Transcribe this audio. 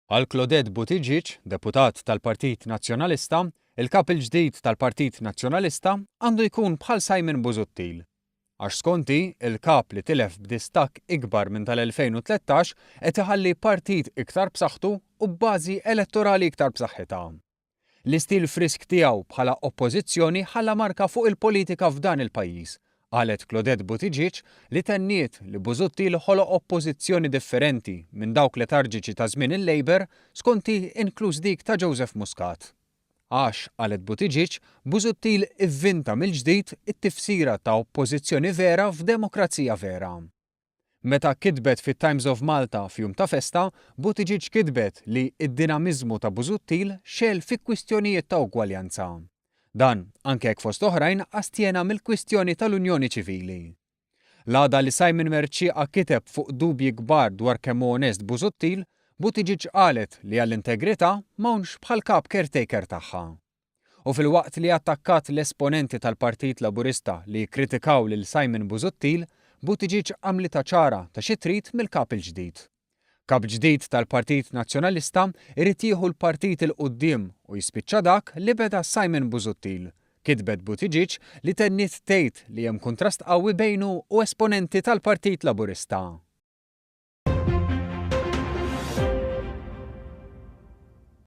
Għal Claudette Buttigieg, deputat tal-Partit Nazzjonalista, il-Kap il-ġdid tal-Partit Nazzjonalista għandu jkun bħal Simon Busuttil. Għax skont hi, il-Kap li tilef b'distakk ikbar minn tal-2013 qed iħalli partit iktar b'saħħtu u b'bażi elettorali iktar b'saħħitha. L-istil frisk tiegħu bħala Oppożizzjoni ħalla marka fuq il-politika f'dan il-pajjiż, qalet Claudette Buttigieg li tenniet li Busuttil ħoloq Oppożizzjoni differenti minn dawk letarġiċi ta' żmien il-Labour, skont hi inkluż dik ta' Joseph Muscat. Għax, qalet Buttigieg, Busuttil ivvinta mill-ġdid it-tifsira ta' Oppożizzjoni vera f'demokrazija vera. Meta kitbet fit-Times of Malta f'jum ta' festa, Buttigieg kitbet li d-dinamiżmu ta' Busuttil xegħel fi kwistjonijiet ta' ugwaljanza. Dan, anke jekk fost oħrajn astjena mill-kwistjoni tal-Unjoni Ċivili. L-għada li Simon Mercieca kiteb fuq dubji kbar dwar kemm hu onest Busuttil, Buttigieg qalet li għall-integrità m'hawnx bħall-kap caretaker tagħha. U filwaqt li attakkat l-esponenti tal-Partit Laburista li jikkritikaw lil Simon Busuttil, Buttigieg għamlitha ċara ta' xi trid mill-Kap il-ġdid. Kap ġdid tal-Partit Nazzjonalista irid jieħu l-partit 'il quddiem u jispiċċa dak li beda Simon Busuttil, kitbet Buttigieg li tenniet tgħid li hemm kuntrast qawwi bejnu u esponenti tal-Partit Laburista.